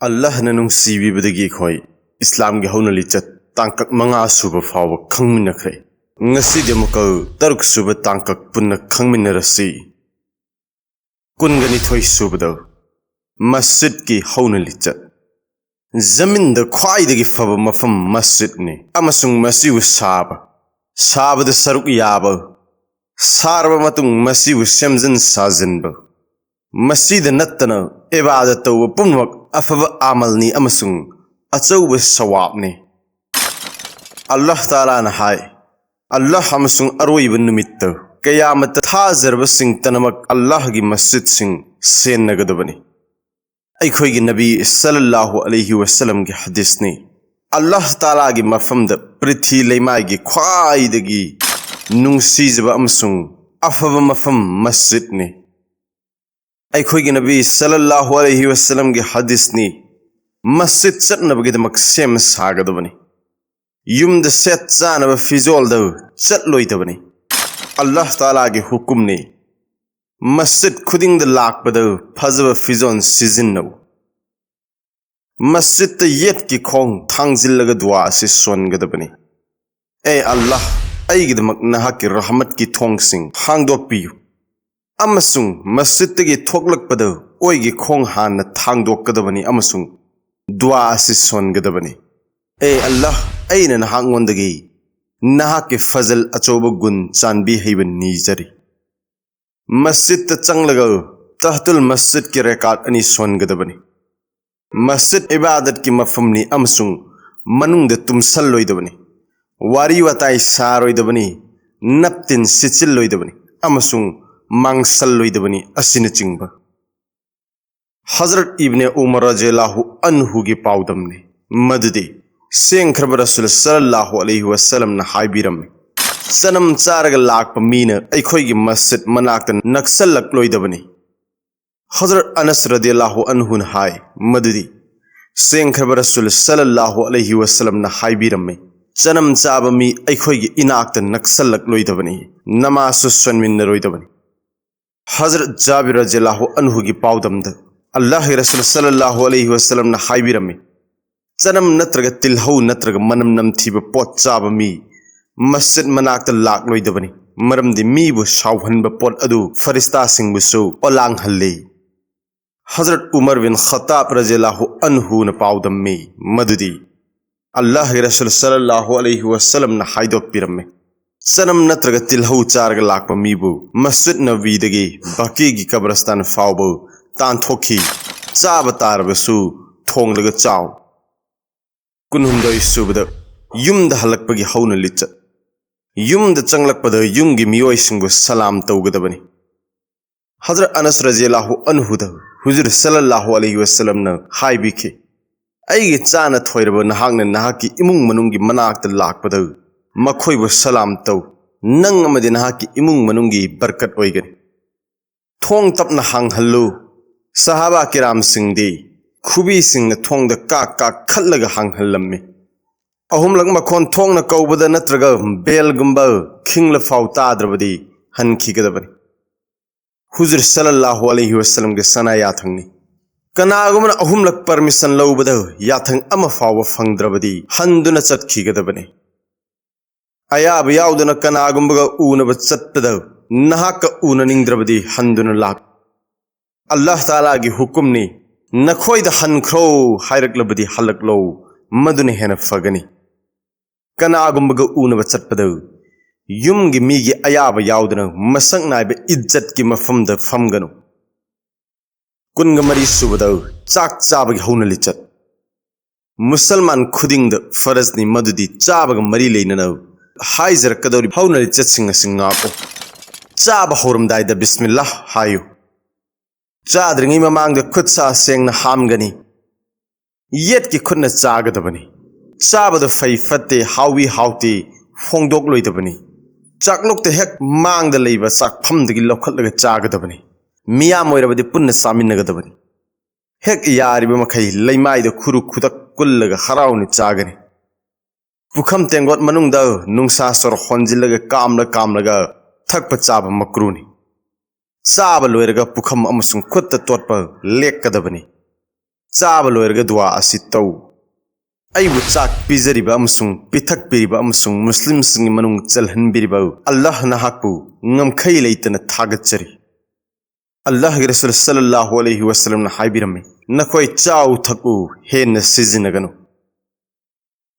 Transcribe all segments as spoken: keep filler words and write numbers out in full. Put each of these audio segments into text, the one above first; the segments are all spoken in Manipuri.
ꯑꯜꯂꯥꯍꯅ ꯅꯨꯡꯁꯤꯕꯤꯕꯗꯒꯤ ꯑꯩꯈꯣꯏ ꯏꯁꯂꯥꯝꯒꯤ ꯍꯧꯅ ꯂꯤꯆꯠ ꯇꯥꯡꯀꯛ ꯃꯉꯥ ꯁꯨꯕ ꯐꯥꯎꯕ ꯈꯪꯃꯤꯟꯅꯈ꯭ꯔꯦ꯫ ꯉꯁꯤꯗꯤ ꯑꯃꯨꯛꯀ ꯇꯔꯨꯛ ꯁꯨꯕ ꯇꯥꯡꯀꯛ ꯄꯨꯟꯅ ꯈꯪꯃꯤꯟꯅꯔꯁꯤ꯫ ꯀꯨꯟꯒ ꯅꯤꯊꯣꯏ ꯁꯨꯕꯗ ꯃꯁꯖꯤꯗꯀꯤ ꯍꯧꯅ ꯂꯤꯆꯠ꯫ ꯖꯃꯤꯟꯗ ꯈ꯭ꯋꯥꯏꯗꯒꯤ ꯐꯕ ꯃꯐꯝ ꯃꯁꯖꯤꯗꯅꯤ, ꯑꯃꯁꯨꯡ ꯃꯁꯤꯕꯨ ꯁꯥꯕ, ꯁꯥꯕꯗ ꯁꯔꯨꯛ ꯌꯥꯕ, ꯁꯥꯔꯕ ꯃꯇꯨꯡ ꯃꯁꯤꯕꯨ ꯁꯦꯝꯖꯤꯟ ꯁꯥꯖꯤꯟꯕ, ꯃꯁꯤꯗ ꯅꯠꯇꯅ ꯏꯕꯥꯗꯠ ꯇꯧꯕ ꯄꯨꯝꯅꯃꯛ ꯑꯐꯕ ꯑꯃꯜꯅꯤ ꯑꯃꯁꯨꯡ ꯑꯆꯧꯕ ꯁꯋꯥꯕꯅꯤ꯫ ꯑꯜꯂꯥꯍ ꯇꯥꯂꯥꯅ ꯍꯥꯏ, ꯑꯜꯂꯥꯍ ꯑꯃꯁꯨꯡ ꯑꯔꯣꯏꯕ ꯅꯨꯃꯤꯠꯇ ꯀꯌꯥꯃꯠꯇ ꯊꯥꯖꯔꯕꯁꯤꯡ ꯇꯅꯃꯛ ꯑꯜꯂꯥꯍꯒꯤ ꯃꯁꯖꯤꯗꯁꯤꯡ ꯁꯦꯟꯅꯒꯗꯕꯅꯤ꯫ ꯑꯩꯈꯣꯏꯒꯤ ꯅꯕꯤ ꯁꯜꯂꯜꯂꯥꯍꯨ ꯑꯂꯩꯍꯤ ꯋꯁꯜꯂꯝꯒꯤ ꯍꯗꯤꯁꯅꯤ, ꯑꯜꯂꯥꯍ ꯇꯥꯂꯥꯒꯤ ꯃꯐꯝꯗ ꯄ꯭ꯔꯤꯊꯤ ꯂꯩꯃꯥꯏꯒꯤ ꯈ꯭ꯋꯥꯏꯗꯒꯤ ꯅꯨꯡꯁꯤꯖꯕ ꯑꯃꯁꯨꯡ ꯑꯐꯕ ꯃꯐꯝ ꯃꯁꯖꯤꯗꯅꯤ꯫ ꯑꯩꯈꯣꯏꯒꯤ ꯅꯕꯤ ꯁꯜꯂꯜꯂꯥꯍꯨ ꯑꯂꯩꯍꯤ ꯋꯁꯜꯂꯝꯒꯤ ꯍꯗꯤꯁꯅꯤ, ꯃꯁꯖꯤꯗ ꯆꯠꯅꯕꯒꯤꯗꯃꯛ ꯁꯦꯝ ꯁꯥꯒꯗꯕꯅꯤ꯫ ꯌꯨꯝꯗ ꯁꯦꯠ ꯆꯥꯅꯕ ꯐꯤꯖꯣꯜꯗ ꯆꯠꯂꯣꯏꯗꯕꯅꯤ꯫ ꯑꯜꯂꯥꯍ ꯇꯥꯂꯥꯒꯤ ꯍꯨꯀꯨꯝꯅꯤ꯫ ꯃꯁꯖꯤꯗ ꯈꯨꯗꯤꯡꯗ ꯂꯥꯛꯄꯗ ꯐꯖꯕ ꯐꯤꯖꯣꯜ ꯁꯤꯖꯤꯟꯅꯧ꯫ ꯃꯁꯖꯤꯗꯇ ꯌꯦꯠꯀꯤ ꯈꯣꯡ ꯊꯥꯡꯖꯤꯜꯂꯒ ꯗꯨꯋꯥ ꯑꯁꯤ ꯁꯣꯟꯒꯗꯕꯅꯤ꯫ ꯑꯦ ꯑꯜꯂꯥꯍ, ꯑꯩꯒꯤꯗꯃꯛ ꯅꯍꯥꯛꯀꯤ ꯔꯍꯃꯠꯀꯤ ꯊꯣꯡꯁꯤꯡ ꯍꯥꯡꯗꯣꯛꯄꯤꯌꯨ, ꯑꯃꯁꯨꯡ ꯃꯁꯖꯤꯗꯇꯒꯤ ꯊꯣꯛꯂꯛꯄꯗ ꯑꯣꯏꯒꯤ ꯈꯣꯡ ꯍꯥꯟꯅ ꯊꯥꯡꯗꯣꯛꯀꯗꯕꯅꯤ ꯑꯃꯁꯨꯡ ꯗꯨꯋꯥ ꯑꯁꯤ ꯁꯣꯟꯒꯗꯕꯅꯤ꯫ ꯑꯦ ꯑꯜꯂꯥꯍ, ꯑꯩꯅ ꯅꯍꯥꯛꯉꯣꯟꯗꯒꯤ ꯅꯍꯥꯛꯀꯤ ꯐꯖꯜ ꯑꯆꯧꯕ ꯒꯨꯟ ꯆꯥꯟꯕꯤ ꯍꯩꯕ ꯅꯤꯖꯔꯤ꯫ ꯃꯁꯖꯤꯗꯇ ꯆꯪꯂꯒ ꯇꯍꯇꯨꯜ ꯃꯁꯖꯤꯗꯀꯤ ꯔꯦꯀꯥꯠ ꯑꯅꯤ ꯁꯣꯟꯒꯗꯕꯅꯤ꯫ ꯃꯁꯖꯤꯗ ꯏꯕꯥꯗꯠꯀꯤ ꯃꯐꯝꯅꯤ ꯑꯃꯁꯨꯡ ꯃꯅꯨꯡꯗ ꯇꯨꯝꯁꯜꯂꯣꯏꯗꯕꯅꯤ꯫ ꯋꯥꯔꯤ ꯋꯥꯇꯥꯏ ꯁꯥꯔꯣꯏꯗꯕꯅꯤ, ꯅꯞꯇꯤꯟ ꯁꯤꯠꯆꯤꯜꯂꯣꯏꯗꯕꯅꯤ ꯑꯃꯁꯨꯡ ꯃꯥꯡꯁꯜꯂꯣꯏꯗꯕꯅꯤ ꯑꯁꯤꯅꯆꯤꯡꯕ꯫ ꯍꯖꯔꯠ ꯏꯕꯅꯦ ꯎꯃꯔ ꯔꯖꯤꯌꯜꯂꯥꯍꯨ ꯑꯟꯍꯨꯒꯤ ꯄꯥꯎꯗꯝꯅꯤ, ꯃꯗꯨꯗꯤ ꯁꯦꯡꯈ꯭ꯔꯕ ꯔꯁꯨꯜ ꯁꯜꯂꯜꯂꯥꯍꯨ ꯑꯂꯩꯍꯤ ꯋꯁꯜꯂꯝꯅ ꯍꯥꯏꯕꯤꯔꯝꯃꯤ, "ꯆꯅꯝ ꯆꯥꯔꯒ ꯂꯥꯛꯄ ꯃꯤꯅ ꯑꯩꯈꯣꯏꯒꯤ ꯃꯁꯖꯤꯗ ꯃꯅꯥꯛꯇ ꯅꯛꯁꯜꯂꯛꯂꯣꯏꯗꯕꯅꯤ"꯫ ꯍꯖꯔꯠ ꯑꯅꯁ ꯔꯗꯤꯌꯜꯂꯥꯍꯨ ꯑꯟꯍꯨꯅ ꯍꯥꯏ ꯃꯗꯨꯗꯤ ꯁꯦꯡꯈ꯭ꯔꯕ ꯔꯁꯨꯜ ꯁꯜꯂꯜꯂꯥꯍꯨ ꯑꯂꯩꯍꯤ ꯋꯁꯜꯂꯝꯅ ꯍꯥꯏꯕꯤꯔꯝꯃꯤ, "ꯆꯅꯝ ꯆꯥꯕ ꯃꯤ ꯑꯩꯈꯣꯏꯒꯤ ꯏꯅꯥꯛꯇ ꯅꯛꯁꯜꯂꯛꯂꯣꯏꯗꯕꯅꯤ, ꯅꯃꯥꯖꯁꯨ ꯁꯣꯟꯃꯤꯟꯅꯔꯣꯏꯗꯕꯅꯤ"꯫ ꯍꯖꯔꯠ ꯖꯥꯕꯤꯔ ꯔꯖꯤꯌꯜꯂꯥꯍꯨ ꯑꯟꯍꯨꯒꯤ ꯄꯥꯎꯗꯝꯗ ꯑꯜꯂꯥꯍꯒꯤ ꯔꯁꯨꯜ ꯁꯜꯂꯜꯂꯥꯍꯨ ꯑꯂꯩꯍꯤ ꯋꯥꯁꯂꯝꯅ ꯍꯥꯏꯕꯤꯔꯝꯃꯤ, ꯆꯅꯝ ꯅꯠꯇ꯭ꯔꯒ ꯇꯤꯜꯍꯧ ꯅꯠꯇ꯭ꯔꯒ ꯃꯅꯝ ꯅꯝꯊꯤꯕ ꯄꯣꯠ ꯆꯥꯕ ꯃꯤ ꯃꯁꯖꯤꯗ ꯃꯅꯥꯛꯇ ꯂꯥꯛꯂꯣꯏꯗꯕꯅꯤ꯫ ꯃꯔꯝꯗꯤ ꯃꯤꯕꯨ ꯁꯥꯎꯍꯟꯕ ꯄꯣꯠ ꯑꯗꯨ ꯐꯔꯤꯁꯇꯥꯁꯤꯡꯕꯨꯁꯨ ꯑꯣꯂꯥꯡꯍꯜꯂꯤ꯫ ꯍꯖꯔꯠ ꯎꯃꯔ ꯕꯤꯟ ꯈꯠꯇꯥꯕ ꯔꯖꯤꯌꯜꯂꯥꯍꯨ ꯑꯟꯍꯨꯅ ꯄꯥꯎꯗꯝꯃꯤ ꯃꯗꯨꯗꯤ ꯑꯜꯂꯥꯍꯒꯤ ꯔꯁꯨꯜ ꯁꯜꯂꯜꯂꯥꯍꯨ ꯑꯂꯩꯍꯤ ꯋꯥꯁꯂꯝꯅ ꯍꯥꯏꯗꯣꯛꯄꯤꯔꯝꯃꯤ, ꯆꯅꯝ ꯅꯠꯇ꯭ꯔꯒ ꯇꯤꯜꯍꯧ ꯆꯥꯔꯒ ꯂꯥꯛꯄ ꯃꯤꯕꯨ ꯃꯁꯖꯤꯗ ꯅꯕꯤꯗꯒꯤ ꯕꯀꯤꯒꯤ ꯀꯕꯔꯁꯇꯥꯟ ꯐꯥꯎꯕ ꯇꯥꯟꯊꯣꯛꯈꯤ꯫ ꯆꯥꯕ ꯇꯥꯔꯕꯁꯨ ꯊꯣꯡꯂꯒ ꯆꯥꯎ꯫ ꯀꯨꯟꯍꯨꯝꯗꯣꯏ ꯁꯨꯕꯗ, ꯌꯨꯝꯗ ꯍꯜꯂꯛꯄꯒꯤ ꯍꯧꯅ ꯂꯤꯆꯠ꯫ ꯌꯨꯝꯗ ꯆꯪꯂꯛꯄꯗ ꯌꯨꯝꯒꯤ ꯃꯤꯑꯣꯏꯁꯤꯡꯕꯨ ꯁꯂꯥꯝ ꯇꯧꯒꯗꯕꯅꯤ꯫ ꯍꯖꯔꯠ ꯑꯅꯁ ꯔꯖꯤꯌꯜꯂꯥꯍꯨ ꯑꯟꯍꯨꯗ ꯍꯨꯖꯨꯔ ꯁꯜꯂꯜꯂꯥꯍꯨ ꯑꯂꯩꯍꯤ ꯋꯥꯁꯂꯝꯅ ꯍꯥꯏꯕꯤꯈꯤ, "ꯑꯩꯒꯤ ꯆꯥꯅ ꯊꯣꯏꯔꯕ ꯅꯍꯥꯛꯅ ꯅꯍꯥꯛꯀꯤ ꯏꯃꯨꯡ ꯃꯅꯨꯡꯒꯤ ꯃꯅꯥꯛꯇ ꯂꯥꯛꯄꯗ ꯃꯈꯣꯏꯕꯨ ꯁꯂꯥꯝ ꯇꯧ꯫ ꯅꯪ ꯑꯃꯗꯤ ꯅꯍꯥꯛꯀꯤ ꯏꯃꯨꯡ ꯃꯅꯨꯡꯒꯤ ꯕꯔꯀꯠ ꯑꯣꯏꯒꯅꯤ꯫ ꯊꯣꯡ ꯇꯞꯅ ꯍꯥꯡꯍꯜꯂꯨ꯫" ꯁꯍꯥꯕꯥ ꯀꯤꯔꯥꯝꯁꯤꯡꯗꯤ ꯈꯨꯕꯤꯁꯤꯡꯅ ꯊꯣꯡꯗ ꯀꯥꯛ ꯀꯥꯛ ꯈꯠꯂꯒ ꯍꯥꯡꯍꯜꯂꯝꯃꯤ꯫ ꯑꯍꯨꯝꯂꯛ ꯃꯈꯣꯟ ꯊꯣꯛꯅ ꯀꯧꯕꯗ ꯅꯠꯇ꯭ꯔꯒ ꯕꯦꯜꯒꯨꯝꯕ ꯈꯤꯡꯂ ꯐꯥꯎ ꯇꯥꯗ꯭ꯔꯕꯗꯤ ꯍꯟꯈꯤꯒꯗꯕꯅꯤ꯫ ꯍꯨꯖꯨꯔ ꯁꯜꯂꯜꯂꯥꯍꯨ ꯑꯂꯩꯍꯤ ꯋꯥꯁꯂꯝꯒꯤ ꯁꯅꯥ ꯌꯥꯊꯪꯅꯤ꯫ ꯀꯅꯥꯒꯨꯝꯕꯅ ꯑꯍꯨꯝꯂꯛ ꯄꯔꯃꯤꯁꯟ ꯂꯧꯕꯗ ꯌꯥꯊꯪ ꯑꯃ ꯐꯥꯎꯕ ꯐꯪꯗ꯭ꯔꯕꯗꯤ ꯍꯟꯗꯨꯅ ꯆꯠꯈꯤꯒꯗꯕꯅꯤ꯫ ꯑꯌꯥꯕ ꯌꯥꯎꯗꯅ ꯀꯅꯥꯒꯨꯝꯕꯒ ꯎꯅꯕ ꯆꯠꯄꯗ ꯅꯍꯥꯛꯀ ꯎꯅꯅꯤꯡꯗ꯭ꯔꯕꯗꯤ ꯍꯟꯗꯨꯅ ꯂꯥꯛ꯫ ꯑꯜꯂꯥꯍ ꯇꯥꯂꯥꯒꯤ ꯍꯨꯀꯨꯝꯅꯤ, "ꯅꯈꯣꯏꯗ ꯍꯟꯈ꯭ꯔꯣ ꯍꯥꯏꯔꯛꯂꯕꯗꯤ ꯍꯜꯂꯛꯂꯣ, ꯃꯗꯨꯅ ꯍꯦꯟꯅ ꯐꯒꯅꯤ꯫" ꯀꯅꯥꯒꯨꯝꯕꯒ ꯎꯅꯕ ꯆꯠꯄꯗ ꯌꯨꯝꯒꯤ ꯃꯤꯒꯤ ꯑꯌꯥꯕ ꯌꯥꯎꯗꯅ ꯃꯁꯛ ꯅꯥꯏꯕ ꯏꯖꯠꯀꯤ ꯃꯐꯝꯗ ꯐꯝꯒꯅꯨ꯫ ꯀꯨꯟꯒ ꯃꯔꯤ ꯁꯨꯕꯗ, ꯆꯥꯛ ꯆꯥꯕꯒꯤ ꯍꯧꯅ ꯂꯤꯆꯠ꯫ ꯃꯨꯁꯜꯃꯥꯟ ꯈꯨꯗꯤꯡꯗ ꯐꯔꯖꯅꯤ ꯃꯗꯨꯗꯤ ꯆꯥꯕꯒ ꯃꯔꯤ ꯂꯩꯅꯅ ꯍꯥꯏꯖꯔꯛꯀꯗꯧꯔꯤꯕ ꯍꯧꯅ ꯂꯤꯆꯠꯁꯤꯡ ꯑꯁꯤ ꯉꯥꯛꯎ꯫ ꯆꯥꯕ ꯍꯧꯔꯝꯗꯥꯏꯗ ꯕꯤꯁꯃꯤꯜꯂꯥꯍ ꯍꯥꯏꯌꯨ꯫ ꯆꯥꯗ꯭ꯔꯤꯉꯩ ꯃꯃꯥꯡꯗ ꯈꯨꯠ ꯁꯥ ꯁꯦꯡꯅ ꯍꯥꯝꯒꯅꯤ꯫ ꯌꯦꯠꯀꯤ ꯈꯨꯠꯅ ꯆꯥꯒꯗꯕꯅꯤ꯫ ꯆꯥꯕꯗ ꯐꯩ ꯐꯠꯇꯦ, ꯍꯥꯎꯏ ꯍꯥꯎꯇꯦ ꯐꯣꯡꯗꯣꯛꯂꯣꯏꯗꯕꯅꯤ꯫ ꯆꯥꯛꯂꯨꯛꯇ ꯍꯦꯛ ꯃꯥꯡꯗ ꯂꯩꯕ ꯆꯥꯛꯐꯝꯗꯒꯤ ꯂꯧꯈꯠꯂꯒ ꯆꯥꯒꯗꯕꯅꯤ꯫ ꯃꯤꯌꯥꯝ ꯑꯣꯏꯔꯕꯗꯤ ꯄꯨꯟꯅ ꯆꯥꯃꯤꯟꯅꯒꯗꯕꯅꯤ꯫ ꯍꯦꯛ ꯌꯥꯔꯤꯕ ꯃꯈꯩ ꯂꯩꯃꯥꯏꯗ ꯈꯨꯔꯨ ꯈꯨꯗꯛ ꯀꯨꯜꯂꯒ ꯍꯔꯥꯎꯅ ꯆꯥꯒꯅꯤ꯫ ꯄꯨꯈꯝ ꯇꯦꯡꯒꯣꯠ ꯃꯅꯨꯡꯗ ꯅꯨꯡꯁꯥ ꯁꯣꯔ ꯍꯣꯟꯖꯤꯜꯂꯒ ꯀꯥꯝꯂ ꯀꯥꯝꯂꯒ ꯊꯛꯄ ꯆꯥꯕ ꯃꯀ꯭ꯔꯨꯅꯤ꯫ ꯆꯥꯕ ꯂꯣꯏꯔꯒ ꯄꯨꯈꯝ ꯑꯃꯁꯨꯡ ꯈꯨꯠꯇ ꯇꯣꯠꯄ ꯂꯦꯛꯀꯗꯕꯅꯤ꯫ ꯆꯥꯕ ꯂꯣꯏꯔꯒ ꯗꯨꯋꯥ ꯑꯁꯤ ꯇꯧ: "ꯑꯩꯕꯨ ꯆꯥꯛ ꯄꯤꯖꯔꯤꯕ ꯑꯃꯁꯨꯡ ꯄꯤꯊꯛꯄꯤꯔꯤꯕ ꯑꯃꯁꯨꯡ ꯃꯨꯁꯂꯤꯝꯁꯤꯡꯒꯤ ꯃꯅꯨꯡ ꯆꯜꯍꯟꯕꯤꯔꯤꯕ ꯑꯜꯂꯥꯍ ꯅꯍꯥꯛꯄꯨ ꯉꯝꯈꯩ ꯂꯩꯇꯅ ꯊꯥꯒꯠꯆꯔꯤ"꯫ ꯑꯜꯂꯥꯍꯒꯤ ꯔꯁꯨꯜ ꯁꯜꯂꯜꯂꯥꯍꯨ ꯑꯂꯩꯍꯤ ꯋꯥꯁꯂꯝꯅ ꯍꯥꯏꯕꯤꯔꯝꯃꯤ, "ꯅꯈꯣꯏ ꯆꯥꯎ ꯊꯛꯎ, ꯍꯦꯟꯅ ꯁꯤꯖꯤꯟꯅꯒꯅꯨ"꯫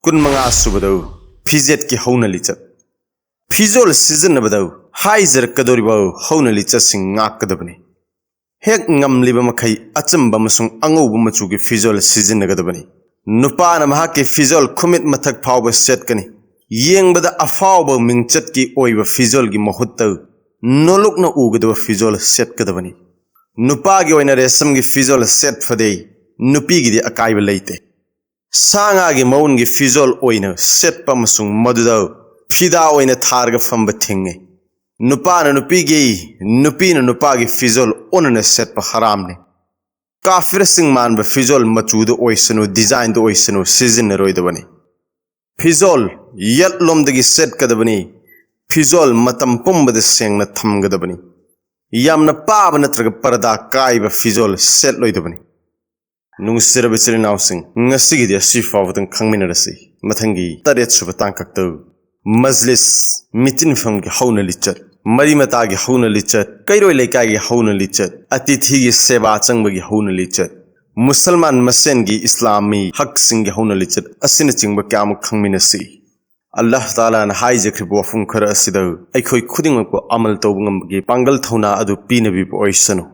ꯀꯨꯟꯃꯉꯥ ꯁꯨꯕꯗ, ꯐꯤꯖꯦꯠꯀꯤ ꯍꯧꯅ ꯂꯤꯆꯠ꯫ ꯐꯤꯖꯣꯜ ꯁꯤꯖꯤꯟꯅꯕꯗ ꯍꯥꯏꯖꯔꯛꯀꯗꯧꯔꯤꯕ ꯍꯧꯅ ꯂꯤꯆꯠꯁꯤꯡ ꯉꯥꯛꯀꯗꯕꯅꯤ꯫ ꯍꯦꯛ ꯉꯝꯂꯤꯕ ꯃꯈꯩ ꯑꯆꯝꯕ ꯑꯃꯁꯨꯡ ꯑꯉꯧꯕ ꯃꯆꯨꯒꯤ ꯐꯤꯖꯣꯜ ꯁꯤꯖꯤꯟꯅꯒꯗꯕꯅꯤ꯫ ꯅꯨꯄꯥꯅ ꯃꯍꯥꯛꯀꯤ ꯐꯤꯖꯣꯜ ꯈꯨꯃꯤꯠ ꯃꯊꯛ ꯐꯥꯎꯕ ꯁꯦꯠꯀꯅꯤ꯫ ꯌꯦꯡꯕꯗ ꯑꯐꯥꯎꯕ ꯃꯤꯡꯆꯠꯀꯤ ꯑꯣꯏꯕ ꯐꯤꯖꯣꯜꯒꯤ ꯃꯍꯨꯠꯇ ꯅꯣꯂꯨꯛꯅ ꯎꯒꯗꯕ ꯐꯤꯖꯣꯜ ꯁꯦꯠꯀꯗꯕꯅꯤ꯫ ꯅꯨꯄꯥꯒꯤ ꯑꯣꯏꯅ ꯔꯦꯁꯝꯒꯤ ꯐꯤꯖꯣꯜ ꯁꯦꯠ ꯐꯗꯦ, ꯅꯨꯄꯤꯒꯤꯗꯤ ꯑꯀꯥꯏꯕ ꯂꯩꯇꯦ꯫ ꯁꯥ ꯉꯥꯒꯤ ꯃꯎꯟꯒꯤ ꯐꯤꯖꯣꯜ ꯑꯣꯏꯅ ꯁꯦꯠꯄ ꯑꯃꯁꯨꯡ ꯃꯗꯨꯗ ꯐꯤꯗꯥ ꯑꯣꯏꯅ ꯊꯥꯔꯒ ꯐꯝꯕ ꯊꯤꯡꯉꯤ꯫ ꯅꯨꯄꯥꯅ ꯅꯨꯄꯤꯒꯤ, ꯅꯨꯄꯤꯅ ꯅꯨꯄꯥꯒꯤ ꯐꯤꯖꯣꯜ ꯑꯣꯟꯅꯅ ꯁꯦꯠꯄ ꯍꯔꯥꯝꯅꯤ꯫ ꯀꯥꯐꯤꯔꯁꯤꯡ ꯃꯥꯟꯕ ꯐꯤꯖꯣꯜ ꯃꯆꯨꯗ ꯑꯣꯏꯁꯅꯨ, ꯗꯤꯖꯥꯏꯟꯗ ꯑꯣꯏꯁꯅꯨ, ꯁꯤꯖꯤꯟꯅꯔꯣꯏꯗꯕꯅꯤ꯫ ꯐꯤꯖꯣꯜ ꯌꯦꯠꯂꯣꯝꯗꯒꯤ ꯁꯦꯠꯀꯗꯕꯅꯤ꯫ ꯐꯤꯖꯣꯜ ꯃꯇꯝ ꯄꯨꯝꯕꯗ ꯁꯦꯡꯅ ꯊꯝꯒꯗꯕꯅꯤ꯫ ꯌꯥꯝꯅ ꯄꯥꯕ ꯅꯠꯇ꯭ꯔꯒ ꯄꯔꯗꯥ ꯀꯥꯏꯕ ꯐꯤꯖꯣꯜ ꯁꯦꯠꯂꯣꯏꯗꯕꯅꯤ꯫ ꯅꯨꯡꯁꯤꯔꯕ ꯏꯆꯤꯜ ꯏꯅꯥꯎꯁꯤꯡ, ꯉꯁꯤꯒꯤꯗꯤ ꯑꯁꯤ ꯐꯥꯎꯕꯗꯪ ꯈꯪꯃꯤꯟꯅꯔꯁꯤ꯫ ꯃꯊꯪꯒꯤ ꯇꯔꯦꯠ ꯁꯨꯕ ꯇꯥꯡꯀꯛꯇ ꯃꯖꯂꯤꯁ, ꯃꯤꯇꯤꯟꯐꯝꯒꯤ ꯍꯧꯅ ꯂꯤꯆꯠ, ꯃꯔꯤ ꯃꯇꯥꯒꯤ ꯍꯧꯅ ꯂꯤꯆꯠ, ꯀꯩꯔꯣꯏ ꯂꯩꯀꯥꯏꯒꯤ ꯍꯧꯅ ꯂꯤꯆꯠ, ꯑꯇꯤꯊꯤꯒꯤ ꯁꯦꯕꯥ ꯆꯪꯕꯒꯤ ꯍꯧꯅ ꯂꯤꯆꯠ, ꯃꯨꯁꯜꯃꯥꯟ ꯃꯁꯦꯟꯒꯤ ꯏꯁꯂꯥꯃꯤ ꯍꯛꯁꯤꯡꯒꯤ ꯍꯧꯅ ꯂꯤꯆꯠ ꯑꯁꯤꯅꯆꯤꯡꯕ ꯀꯌꯥꯃꯨꯛ ꯈꯪꯃꯤꯟꯅꯁꯤ꯫ ꯑꯜꯂꯥꯍ ꯇꯥꯂꯥꯅ ꯍꯥꯏꯖꯈ꯭ꯔꯤꯕ ꯋꯥꯐꯝ ꯈꯔ ꯑꯁꯤꯗ ꯑꯩꯈꯣꯏ ꯈꯨꯗꯤꯡꯃꯛꯄꯨ ꯑꯃꯜ ꯇꯧꯕ ꯉꯝꯕꯒꯤ ꯄꯥꯡꯒꯜ ꯊꯧꯅꯥ ꯑꯗꯨ ꯄꯤꯅꯕꯤꯕ ꯑꯣꯏꯁꯅꯨ꯫